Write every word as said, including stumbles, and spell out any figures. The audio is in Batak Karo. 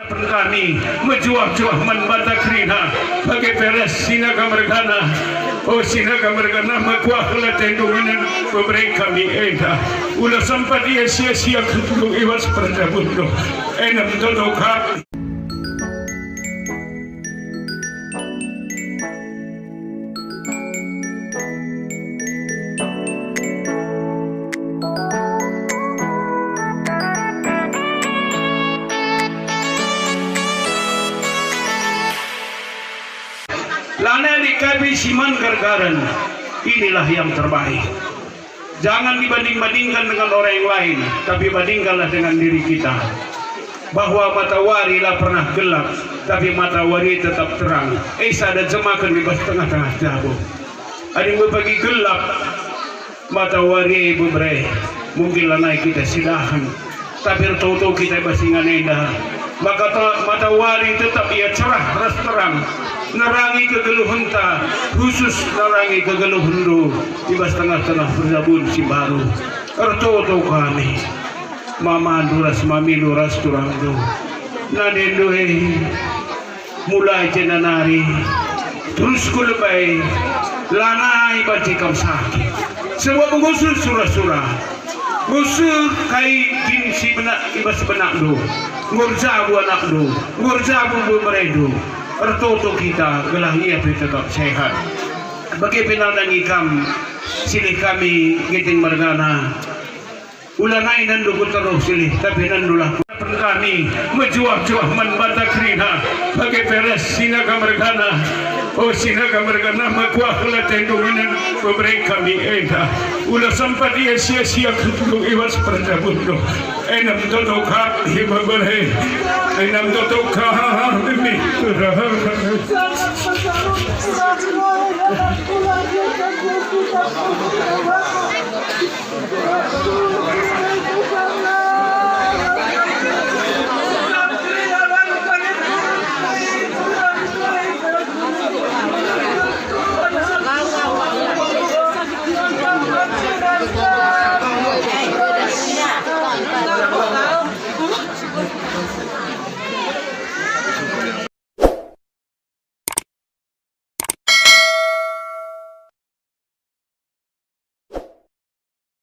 Kami mejuah-juah man banta kerina, bage pe ras sinaga mergana. O sinaga mergana, mekuah kela tendu ngenen bebere kami enda. Ula sempat ia sia-sia kegeluh i bas perjabunndu. Enem toto kami. Lanai lit kami si man gergaren, inilah yang terbaik. Jangan dibanding-bandingkan dengan orang yang lain, tapi bandingkanlah dengan diri kita. Bahwa matawari la pernah gelap, tapi matawari tetap terang. E, sada jemaken i bas tengah-tengah jabu. Adi me pagi gelap, matawari e bebere, mungkin lanai kita sidahan. Tapi ertoto kita i bas ingan enda, maka ta-, matawari tetap ia cerah ras terang, nerangi kegeluhenta, khusus nerangi kegeluhenndu i bas tengah-tengah perjabun si mbaru. Ertoto kami, mamandu ras mamindu ras turangndu, nandendu e. Mulai jenda nari, terus ku lebe, lanai banci kam sakit. Sebab ngusur sura-sura. Ngusur kai kin si benak i bas benakndu. Enggo erjabu anakndu, enggo erjabu beberendu. Ertoto kita gelah ia pe tetap sehat. Bage pe nandangi kam, silih kami Ginting mergana. Ulanai nandundu ku teruh silih, tapi nandulah ku kami mejuah-juah man banta kerina, bage pe ras sinaga mergana. O sinaga mergana, mekuah kela tendu ngenen bebere kami enda. Ula sempat ia sia-sia kegeluh i bas perjabunndu. Enem toto kami bebere. Enem toto kami.